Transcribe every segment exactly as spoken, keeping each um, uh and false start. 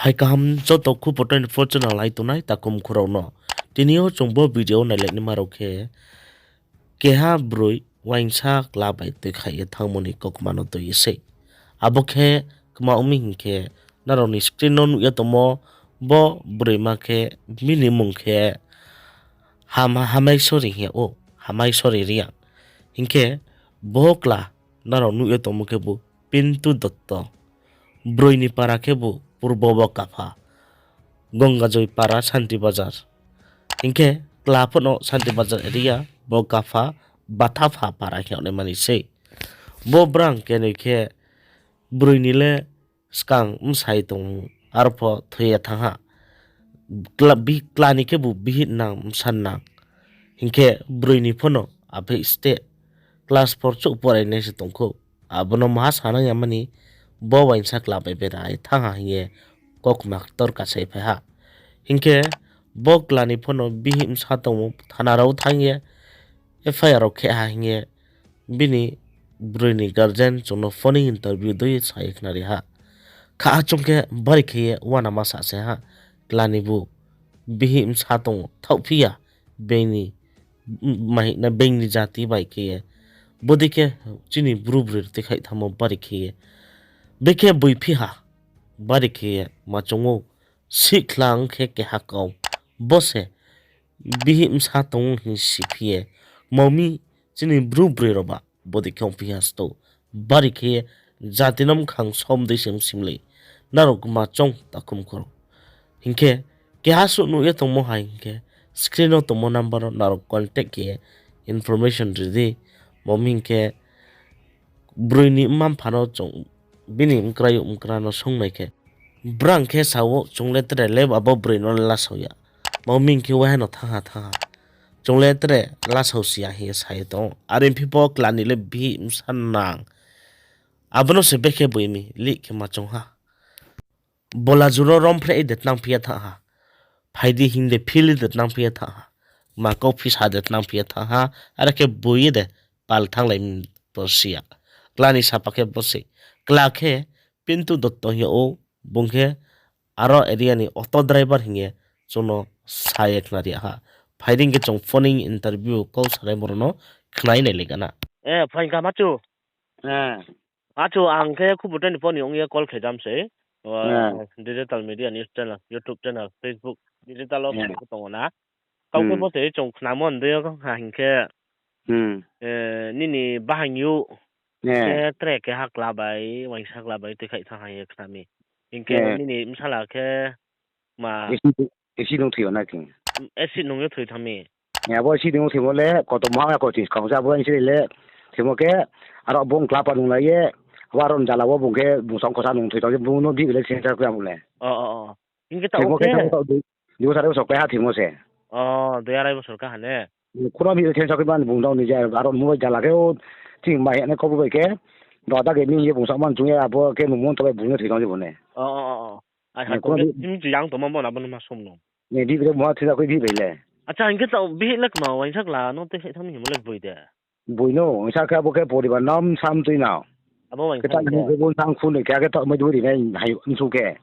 Hai kaham joto Khupo twenty-four channel nai tongnai takhum khurao no. Tini yo chung bo video nailai naima rao khe, keha broi uaingsa kla bai tuikhaih ye thanngmo ni kaukma no tui ye sei. Abo khe kma ong mi hing khe, nrao ni screen no nuh ye tongmo bo broima khe bini mmung khe Ham-, Hamaisori hing ye ou, Hamaisori Reang. Hing khe bo kla nrao nuh ye tongmo khebu Pintu Dotto. Broi ni para khebu Purbo Bokapha, Gongajoi para Santi Bazar. Hing khe kla pho no Santi Bazar area, Bokapha, Bathapha para hing yag naima ni sei. Bo brang kenoi khe broi ni le skang bsai tong, arpho thoi ye thanng ha. Kla, bi-, kla ni khebu bihih nang bsa nang. Hing khe broi ni pho no apheih ste class four chouh porai nai se tong khou. Abo no maha sanang ya mani bo uaingsa kla bai bera ye thanng ha hing ye kaukma ktor kasai phai ha. Hing khe bo kla ni pho no bihih bsa tongmo thana rao thanng ye F I R rao khe ha hing ye bini broi ni guardian chung no phone interview dei sa ye khnari ha. Kha achung khe bari khe ye uanama sa se ha, kla ni bu bihih bsa tong thaohphi ya, being ni, m-, mai na being ni jati bai khe ye. Bodei khe chini bru broi tuikhaih thanngmo bari khe ye. Bekhe boiphi ha, bari khe ye ma chung ou, sihkhlang khe keha kau. Bo se bihih bsa tong hing siphi ye. Kma mi chini bru broi rao ba bodei khe ongphi ha sto. Bari khe ye jati no mkhang som dei se msimlei. Nrao kma chung takhum khurao. Hing khe keha suh nuh ye tongmo hai hing khe screen no tongmo number wo nrao contact khe ye information ri di. Kma mi hing khe broi ni mma mpha no chung bini mkrai mkra no sung nai khe, brang khe sa ou, chung le tre le abo broi no le lasao ya. Kma mi hing khe waiha no thanng ha thanng ha. Chung le tre lasao si ya hing ye sa ye tong ou. Are phi pho kla ni le bihih bsa nang. Abo no se bekhe boi mi lih khe ma chung ha. Bola juro rom phreh de tnang phi ye thanng ha. Phai di hing de phil de tnang phi ye thanng ha. Ma kau phisa de tnang phi ye thanng ha. Are khe boi ye de pal thannglai mi bo si ya. Kla ni sapa khe bo se. Kla khe Pintu Dotto hing yag ou, bung khe aro area ni auto driver hing ye chung no sa ye khnari ha. Phai di hing khe chung phone interview kau sanai boro no khnai nailai gana. E, phaing kha machu. Achu, ang khe Khupo twenty-four ni ong ye call khe jam sei. Digital media news channel, YouTube channel, Facebook, digital wo khe tong ou na. Kau khe bo se chung khnamo ndei yo ha hing khe, nini bahaing yo khe tre keha kla bai, uaingsa kla bai tuikhaih thanng ha hing ye khna mi. Hing khe nini bsala khe ma acid nung thoi yo na khe. Acid nung ye thoi thanng mi. Abo acid nung thoimo le koto ma ya ko ching skang se abo incident le thoimo khe aro bung klapa nunglai ye abo aro ni jala wo bung khe bung song khosa nung thoi thanng se bung no bihih le sensor khe abo le. Hing khe taoh khe dui bosor arai bosor kaiha thoimo se. Dui arai bosor kaiha ne. Khuna bihih le sensor khe mani bung dao ni je aro mobile jala khe o ching mai hing nai kau bai khe. Dada khe ni hing ye bung sa man chung ye abo khe nung mon to bai bung no thoi thanng se bo ne. Bihih le mungha thoi ya khe bihih bai le. Acha, hing khe taoh bihih le kma uaingsa kla no tuikhaih thanng mi hingmo le boi de. Boi no, uaingsa khe abo khe poribar nam sam tui na. Abo uaingsa khe ta khe bo tang khun khe akhe taoh mai dui ri nai hai msu khe.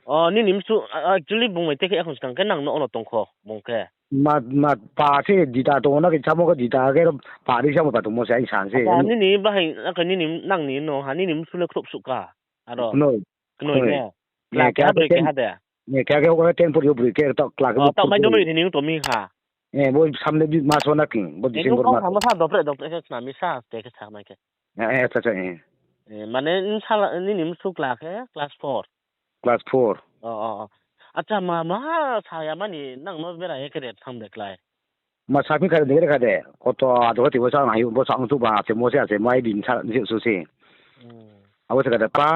O, nini msu, actually bung mai tuikhaih ya khon skang khe nang no ono tong kho bung khe. Ma, ma pa se dita tong ou na khe samo khe dita khe pa ri samo pa tongmo se aini sa se. Nini bahai, akhe nini nang ni no ha, nini msu le khrouh suh kha. Aro. Knoi. Knoi ne. Kla keha broi keha de. Keha khe o ten pori yo broi khe taoh kla khe taoh mai do mai ri ni tong mi ha. Bo samne bi mas wo na khe, bo December mas wo. Kau sa ma sa dopreh dopreh khe khna mi sa te khe sa mai khe. Mane nini msu kla khe class four. Class four. Acha, ma, ma sa ya mani nang no bera ye khe re thanng de klái. Ma saphi kha de, kha de. Koto ado khe timo sa ang hai bo sa ang chuba, ase mo se, ase mai din sa je su se. Abo se kha de pa,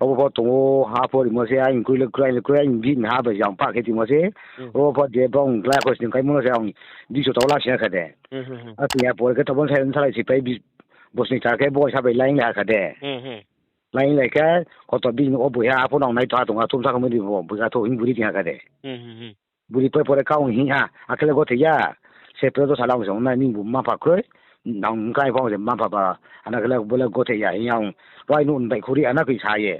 abo pho tong ou, ha pho rimo se, ang kroi le kroi, ang le kroi, ang bihih ni ha bai jang pa khe timo se. Abo pho je bong klái khosning kaimo no se ang diso tau la sina kha de. Ati ya pore khe tobon sai salai si pai bi, bosni cha khe bo sa bai laing le ha kha de. Laing lai khe, koto bini o boi ha, a pho nang nai tong ha tong ha, thum sa khe mo di bo, boi ha thou hing buri ting ha kha de. Buri pore pore kau hing ha, akhe le gothe ya. Se pore do sala ong se ong nai, nini bu mma mpha kroi, nang krai pho ong se mma mpha ba, ana khe le bo le gothe ya hing ya ong, wai nuh bai khuri ana khe sa ye.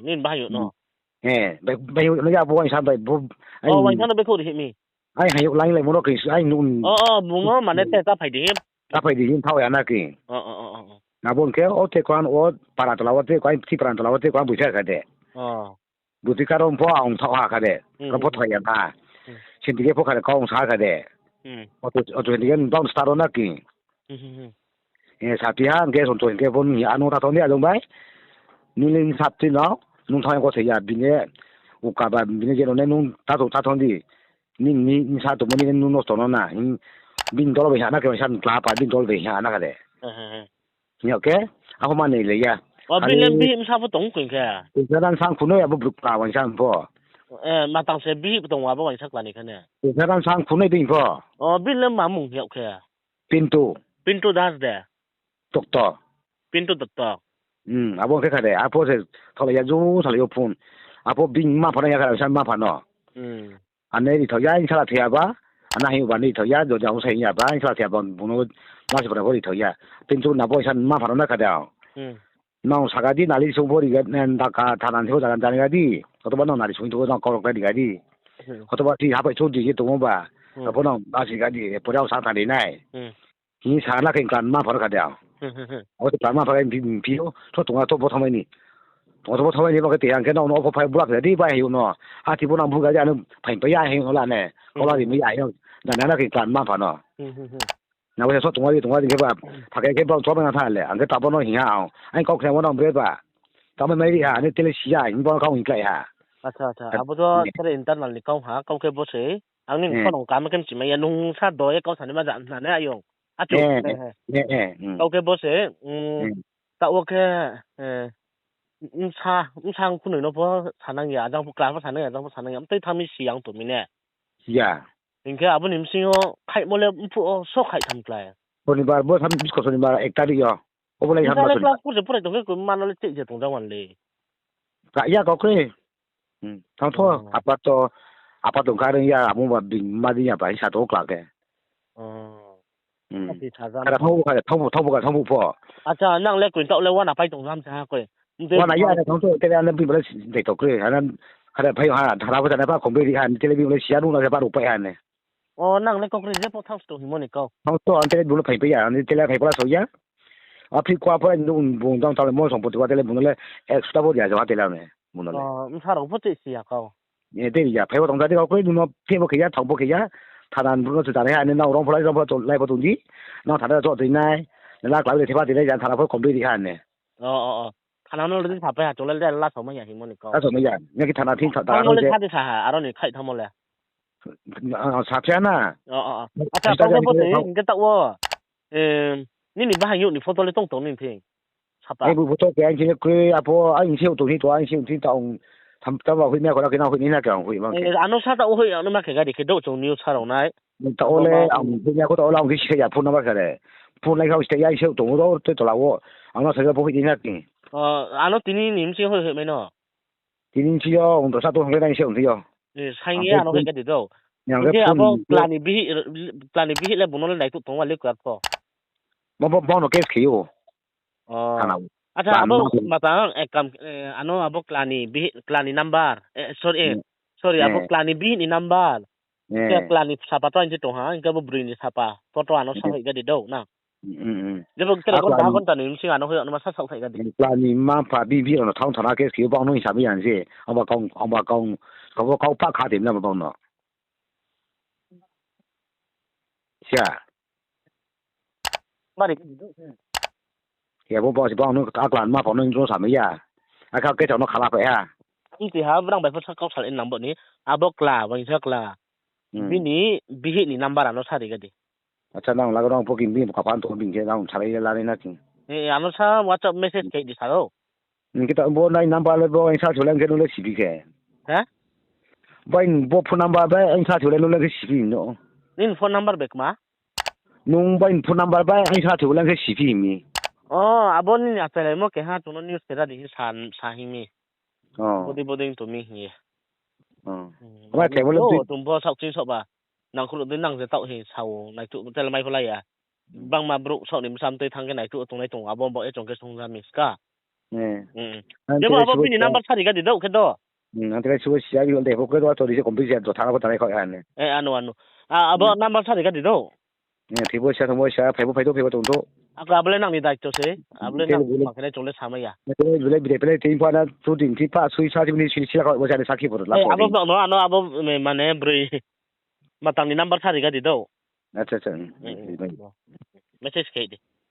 Nini bahai yo no? He, bai, bai, no ya bo waisa bai, bo, ai, O, waisa no bai khou ri hih mi. Ai, hai, laing lai mo no khe, ai, nu. O, o, bung no mane te ta phai di him. Ta phai di him, thao ya na khe. O, o, o, o, o. Na bo khe, o, te kwan, o, para tola, o, te kwan, ti para tola, o, te kwan, buisa kha de. O. Buti karo pho ang thao ha kha de. Hmm, Ka pho hmm, thao ya hmm. na. Hmm. Sinti khe pho kha de, kau sa kha de. Hmm. Auto, auto sinti khe bang start o na khe. Hmm, hmm, hmm. E, sati ha, hing khe sonto hing khe bo ni ano ta thong di ajong bai. Nini sati no, nung thang ko se ya, bini, uka ba, bini je no ne nung ta thong, ta thong di. Ni, ni, ni sa tongmo ni nung nosto no na. Hing, bini dol bai ha na khe, sa ni kla pa, bini dol bai ha na kha de. Hmm, hmm, hmm. Hing khe, abo ma nei le ya. O, bini le bihih bsa pho tong koi khe. Kisa dan sang khunoi abo bruk kla waisa pho. E, matang se bihih pho tong abo waisa kla ni khe ne. Kisa dan sang khunoi dei pho. O, bini le ma mung hing khe. Pintu. Pintu Das de. Dokto. Pintu Dokto. Hmm, abo khe kha de, apho se tholai ya, ju salai yo phone. Apho bini ma pha no ya kha, sa ma pha no. Hmm. Ane ri thao ya, insala thai ya ba, ana hing ba ni thao ya, jo jang sai ya ba, insala thai ya ba, bung no ma se pha pho ri thao ya. Pintu na bo sa ma pha no na kha de. Hmm. Nang saka di, nali sung pho ri ga, daka thana ni pho jaga jani ga di. Koto ba nang nali sung pho nang kau rok ri ga di. Hmm. Koto ba si hapai sung di je tongmo ba. Hmm. Abo nang asi ga di, pore ang sa thani nai. Hmm. Hing sa na khe klan ma pha no kha de ang. Hmm, hmm, hmm. Abo se klan ma pha khe phi, phi o, so tonga to bo thamai ni. Tonga to bo thamai ni ba khe te ang khe nang no opho phai bulak khe di bai hayu no. Ati bo nang bu ga di ano phai pa ya hayu no la ne. Kau la di mi ya hayu. Na na na khe klan ma pha no. Hmm, hmm, hmm. Na bo se so tonga di tonga di khe ba, pha khe khe bang so na tha le. Ang khe ta bo no hing ha ang. Ang kau khe bo nang bre ba. Tamo mai ri ha, ni tele si ya, hing bo kau hing klái ha. Acha, acha. Abo to tere internal ni kau ha, kau khe bo se. Ang ni phone ang kam khe mchi mai ya, nung sa do ye kau sani ma ja na ne ayong. Achu. Eh, eh, eh, eh, hmm. Kau khe bo se, mm, Hmm. ta wo khe, eh, bsa, bsa ang khunoi no pho sanang ya, ajang pho kla pho sanang ya, ajang pho sanang ya, mtei thami si ang to mi ne. Ya. Hing khe abo ni bsing yo khaihmo le mphuh o so khaih tham klái. Sonibar bo tham bisko sonibar ek tarik yo. Obo lai Nisa le class four se porai tong khe, mano le cheih se tong jang wan le. Ka ya kau khe. Hmm, thang tho, Oh. apa to, apa tong kha reng ya, amo ba bini ma di ya ba, hisa to kla khe. Oh. Hmm. Ati sajam Kara to. thang bu kha, thang bu, thang bu kha, thang bu pho. Acha, nang le koi taoh le wana pai tong jam sa ha koi. Nde Wana ya, ma- thang tho, tele ano bini ba le dei to kre, ano, kara phai ha, thara bo jana ba, khombe ri ha, tele bini ba le siya nung na ba ru pai ha ne. O, nang le kau kre je pho thang sto himo ni kau. Thang sto, ang tele bung no phai pai ya, ang tele phai pala so ya. Aphi kua pho, bung dang tang le mon song poti wa tele bung no le, ek suta bo ya, jama tele ne, bung no le. O, bsa rao pho tei si ya kau. E, tei ya, phai bo tong jadi kau kre, bung no phe bo khe ya, thang bo khe ya, thana bung no se jani ha, ne nang rong pho lai, rong pho lai pho tong di, nang thana jo tui nai, ne la kla le theba tui nai, jan thana pho khombe ri ha ne. O, o, o. Khana no le sapai ha, chole le la somai ya himo ni kau. La somai ya. Naki thana phi tha, thang thana mo le je. Sa de sa ha, aro ni khai thang mo le. Ah, sa phia na. O, o, o. Acha, Sa kau khe ja bo ni se, thang. Hing khe taoh wo. Em, nini bahai youh ni photo le tong tong nini thing. Sapa. Ai bu photo khe ang khe kre apo, ang se tong hi to, ang se tong hi ta ong. Tham, tham ba hui na ko na khe na hui ni na khe ang hui mang khe. Eh, ano sa taoh wo hui, ano ma khe gari khe do chung news sa rao nai. Taoh le ang phone ya kho, taoh le ang khe si ya phone number kha le. Phone lai kha, ang se ya, ang se tong ro, te tola wo. Ang no sa ya bo hoi ni na khe. O, ano tini ni bsing hoi hoi mai no. Tini bsing yo, ang to sa tong le nai se ang yo. Ni, saing ye ano hoi kha di do. Ang khe Hingkhe abo phone kla ni bihih, kla ni bihih le bung no le nai tu tong wa le kar pho. Bo, bo, bo no case khe yo. O. Thana wo. Acha, Ba, abo no. Matang, eh, kam, eh, ano abo kla ni bihih, kla ni number. Eh, sorry, eh, Hmm. sorry, abo Eh. kla ni bihih ni number. Eh. Khe kla ni sapa to ang je tong ha, hingkhe bo broi ni sapa. Photo ano sa Eh. hoi ga di do, na. Hmm, hmm, hmm. Jebo tere Akla gonta, ni gonta ni bsing ano hoi ano ma sa sa hoi ga di. Kla ni ma pha bihih rao no thang thana case khe yo bang no hisa mi ya se. Aba kau, aba kau, kau, kau pha kha di na bang no. Sia. Mari. Ya, bo, bo, bo, ang no akla ma phone no sa mai ya. Akha ke no khala pa ya. Ang ti ha, brang bai pho sa kau sal in nang bo ni. Abo kla, bang sa kla. Hmm. Bini, bihih ni number ano sa ri ga di. Acha, nang laga nang pho kin bini kapan to bini khe nang salai la ni na kin. Eh, ano sa WhatsApp message khe di sa o. Hing khe ta bo nai number le bo ang sa chule hing khe nung le sibi khe. Ha? Bai bo phone number bai ang sa chule nung le khe sibi no. Nini phone number bai kma? Nung bai phone number bai ang sa chule khe sibi mi. O, abo nini achai lai mo keha chung no news khe ra di sa, sa hing mi. O. Bodei bodei to mi hing ye. O. Hmm, Ama nang khe bo le to tui- tung bo saoh ching saoh ba. Nang khuluh dei nang je taoh hi sao nai tu tel mai pho lai ya. Hmm. Bangma brouh saoh ni bsa mtoi thang khe nai tu tongnai tong abo bo e chung khe song ja mi ska. Eh. Hmm. Ang Jebo abo bini number sa ri ga di do khe do. Ang tei lai subo siya, ang tei bo khe to ri se company se jotha pho tangnai kho ani. Ano, ano. Abo number sa ri kha di do. Thebo sa, thangbo sa, phaibo phai do, phaibo tong do. Ako abo le nang ni daito se. Abo le nang ma khe nai chung le samai ya. Belai bidai pele tei pho ana chu din thi pha sui sa sibini sui sila kho bo sa ni sakhi pho la. Abo no, ano abo mane broi matang ni number sa ri kha di do. Message khe di.